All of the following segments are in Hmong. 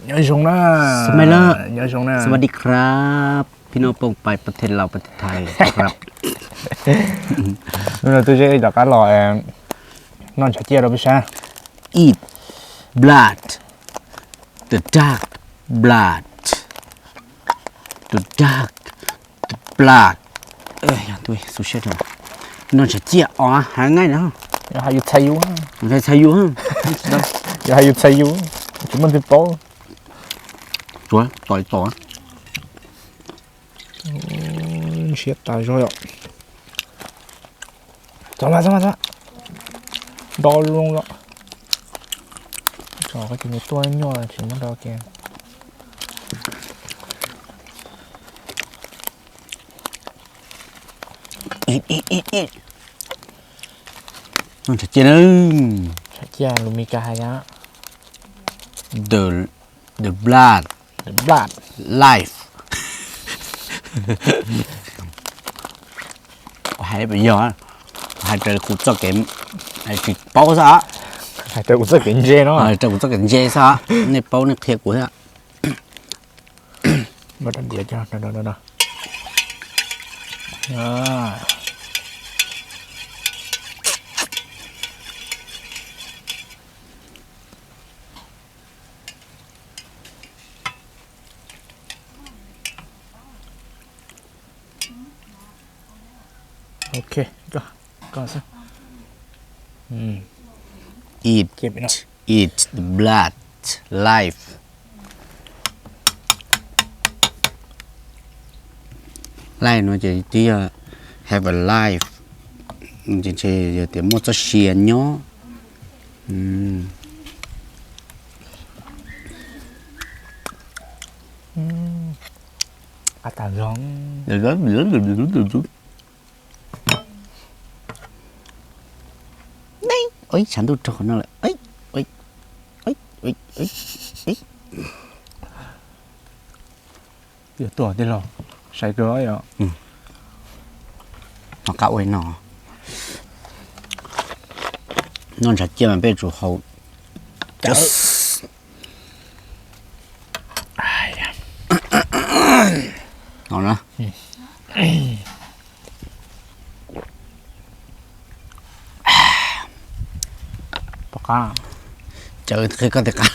Nyob zoo na. Sawv daws, nyob zoo na. สวัสดีครับ พี่น้องป้องไปประเทศลาวประเทศไทยครับ. Hnub no Tub Zeb rov qab los noj ntshav ciaj rau peb saib. Eat blood, the dark blood, the dark blood. Noj ntshav ciaj os, hais nqaij na. Yog hais yus txhais yus, txhais yus, yog hais yus txhais yus, tsis muaj leej twg paub. Txog, txog, txog. Siab tas zog yom. Txog mas, txog mas, txog. Nto loo lawm. Tso koj tus me tuaj nyuaj tsis muab nto kiag. Noj ntshav ciaj na. Ntshav ciaj lus Mes Kas hais tias the, the blood, the blood, life. Kuv hais puas yog? Kuv hais raws kuv txoj kev, hais tsis paub xwb. Hais raws kuv txoj kev ntse no, hais raws kuv txoj kev ntse xwb. Nej paub nej qhia kuv thiab. Ok, koj, koj xwb. Eat, eat the blood, life. Life no ces twb yog have a life, ces yog tias muaj txoj sia nyob. Tshav ntuj raug qhov no lawm. Yuav tuaj tij laug, sai kawg yom. Noj qab ua li no. Noj ntshav ciaj mas peb tsum haus. No na. Pom qab. Cawv qhia koj tias qab.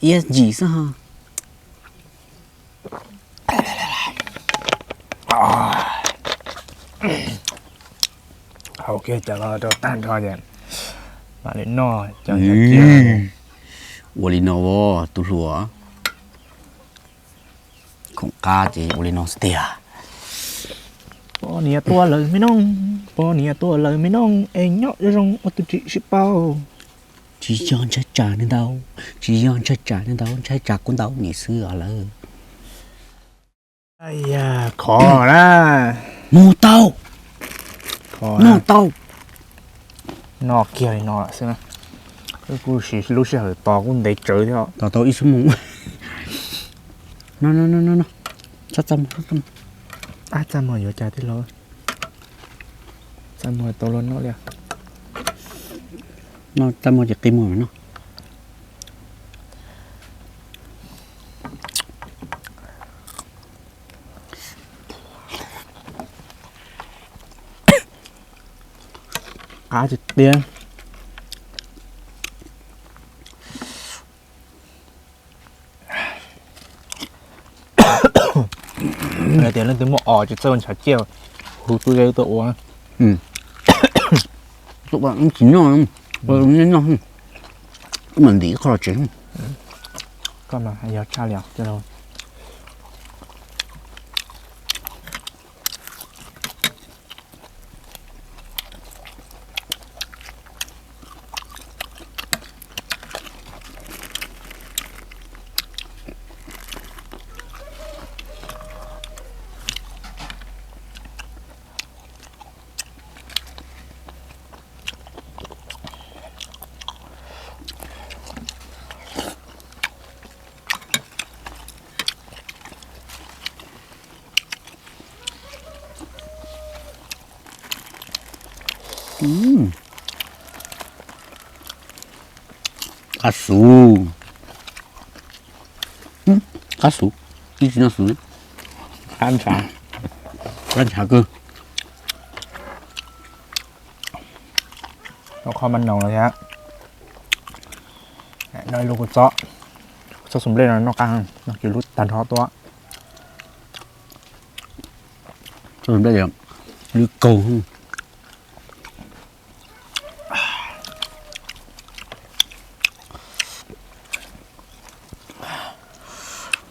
Iab ntsis xwb ho. Haus kiag cov no rau tag nrho ces mam li noj cov. Ua li no tus hluas. Khoom qab ces ua li no xwb tiag. Poj niam tuaj lawm me noog, poj niam tuaj lawm me noog, es nyob zoo ua tus tsis sib paub. Tsis yog ntshai tsam neeg ntau, tsis yog ntshai tsam neeg ntau, ntshai tsam kuv ntau niam xwb os lawm. Khov na. Mus tau. Noj tau. Noj kiag li no xwb na. Kuj siv lub sij hawm tos kuj ntev tsawv thiab. Tos tau ib xuab moos. No no no no no. Txaj muag, txaj muag yuav cas tij laug? Txaj muag tau luag noj li. Noj txaj muag ces qi muag no. Qab tiag tiag. Tias leej twg muaj os ces txawj ua ntshav ciaj, hu tub zeb tuaj ua. Tsis noj, noj, mam ntim qhov los tsev. Koj mas yog tshaj li os. Qab xuv, qab xuv, ib tsis noj xuv, qab ntshav, qab ntshav kawg. Noj qhov maj noos los thiab. Noj ib lub kua txob, kua txob xuas nplej no noj qab, noj kiag lub tag nrho tuaj. Txob xuas nplej lwj kaug.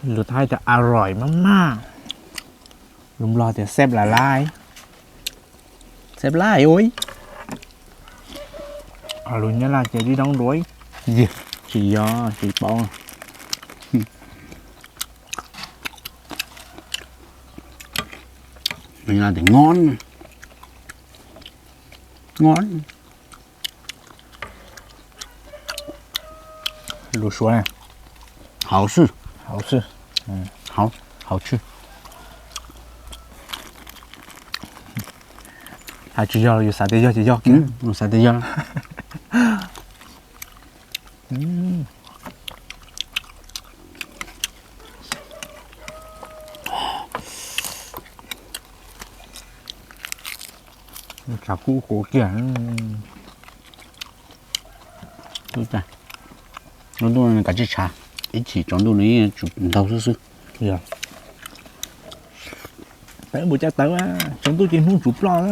Lus Thaib tias a roi maj maj, lus Nplog tias xeb la lai, xeb lai ua, lus Nyab Laj ces dib doob duav, tsis yog tsis paub. Nyab Laj tias ngon, ngon. Lus Suav ne, hauv xwb, hauv xwb, hauv, hauv xwb. Hais tsis yog los yus xav tias yog ces yog kiag, yus xav tias yog. Tshav kub kub kiag. Tub tag, lub ntuj no kav tsij tshav, ib chim tsaus ntuj no yeej tsum ntaug xwb xwb. Tawv npaum cas tawv, tsaus ntuj ces hnub tsum ploj.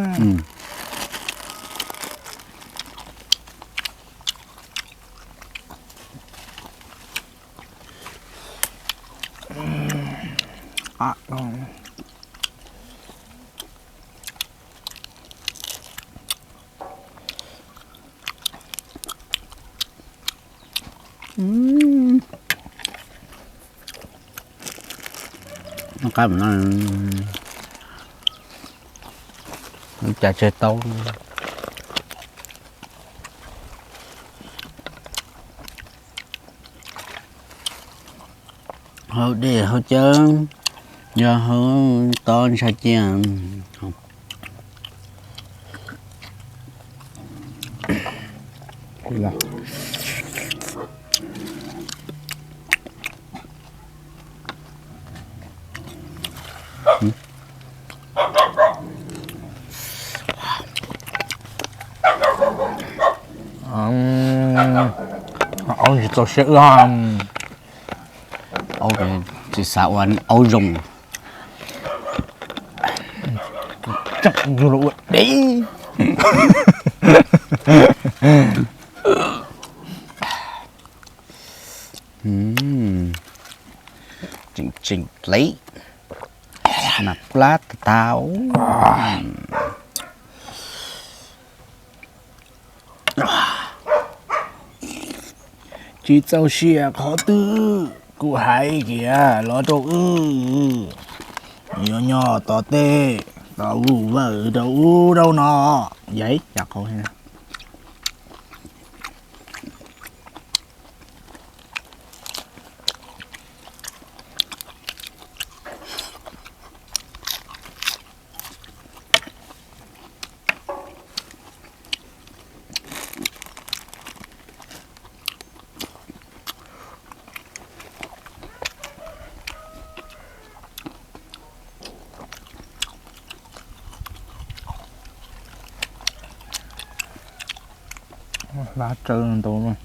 Noj qab no, cas tseg tau. Hauv dej hauv cawv, yog hauv tod ntshai cia. Aub tsis txaus siab wb. Aub tsis xav ua aub zoo. Tseem yug los ua dev. Tseem tseem dlev, mas plab tag tag. Tsis txaus siab qhov twg kuv hais kiag los rau wb, yuav nyob tom tej, tom ub vawm rau ub rau no. Yaiv cas qau. Hlab tsawb ntau.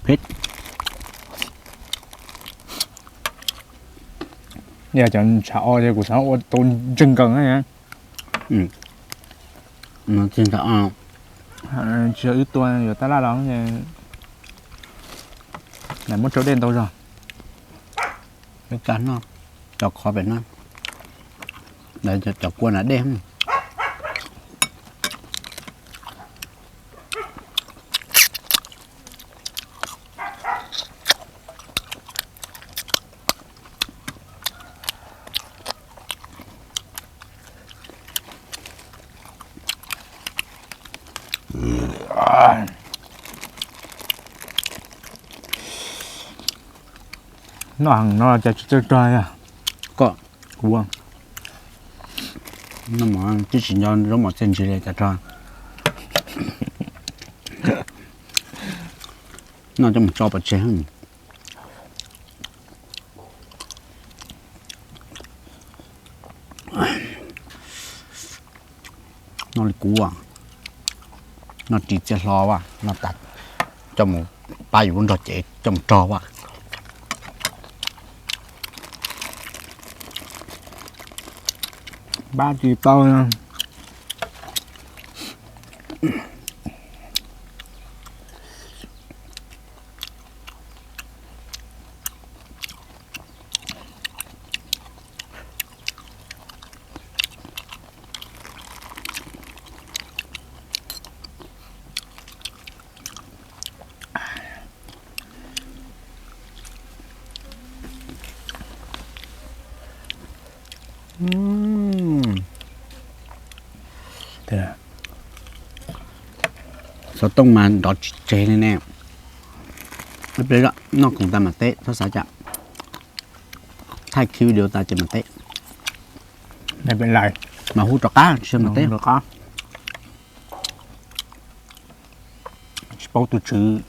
Phej. Yog cov ntshav o ces kuv xav ua tau ntseeg nkees na. Tsis yog wb tua yuav tab laj los, lam muab rau dej ntau zog. Ib tag no, cov qhov pem no, cov kua na dej. Noj heev no cas tsis txawj rog, koj, kuv, noj mov twb tsis nco zaub mov txiaj ntsig li cas rog. Noj coj mus tso pov tseg. Noj li kuv, noj ris txiaj hlo as, noj tas coj mus pab yus lub nrog cev coj mus rog as. Pab tsis tau. Xov tooj mas nrov tsis tseg li ne. Noj khoom tas mam teb, txhob xav cas. Thaij kiv video tas ces mam teb. Mas hu rov qab tsis mam teb. Tsis paub tus tswv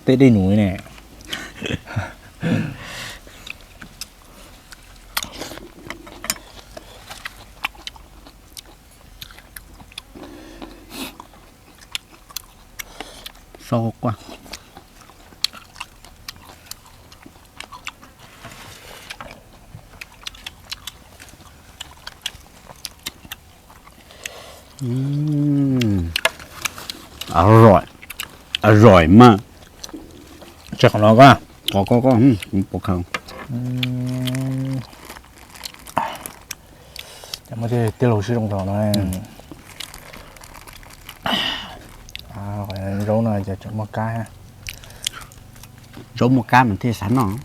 teb dej num ne. Sau qua. Ua, ua mas. Tsis qhov no ko, qhov ko ko, pov khaws. Muab tej tij laug sib zoo rau no. Zaub no ces tseem muaj kab. Zaub muaj kab mas thiaj xav noj.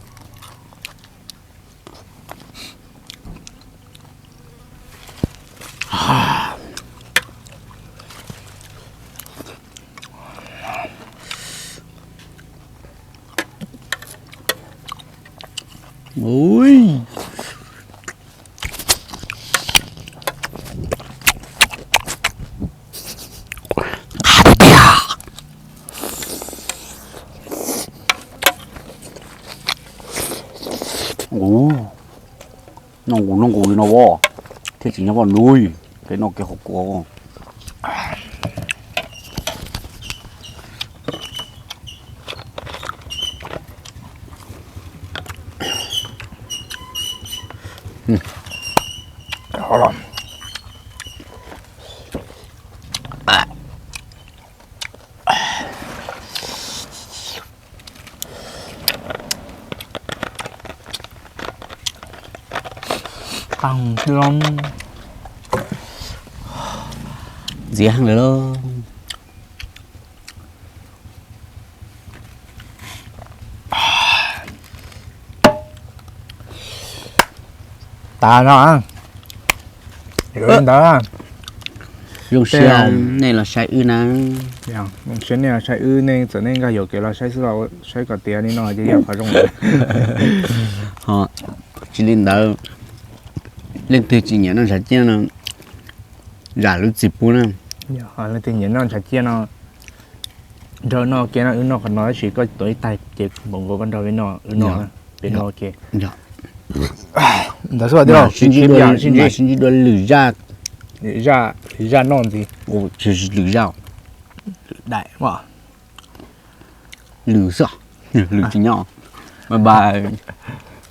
Noj nqus noj nqus li no as, thiaj tsis nyob vaj nuj, kev noj kev haus kua. Qab hwv xwb los ntxiv heev lawm lauj. Tas no. Zoo siab nej los saib wb na. Zoo siab nej los saib wb, nej txawm nej nkag yuam kev los saib xwb los saib kom tiav li no ces yog qhov zoo lawm. Ho tsis li ntawd, leej twg tsis nyiam noj ntshav ciaj no, zam lub txim pub na. Leej twg nyiam noj ntshav ciaj no, nrog noj ua ke no, wb noj qhov no tab sis koj tuav ib tais ces npaum nkaus koj nrog wb noj, wb noj, peb noj ua ke. Ntawd xwb, sib ntsib dua lwm zaj. Zaj noj ntxiv. Lwm zaj, lwm daim. Lwm xwb, lwm tsis nyob. Bye bye.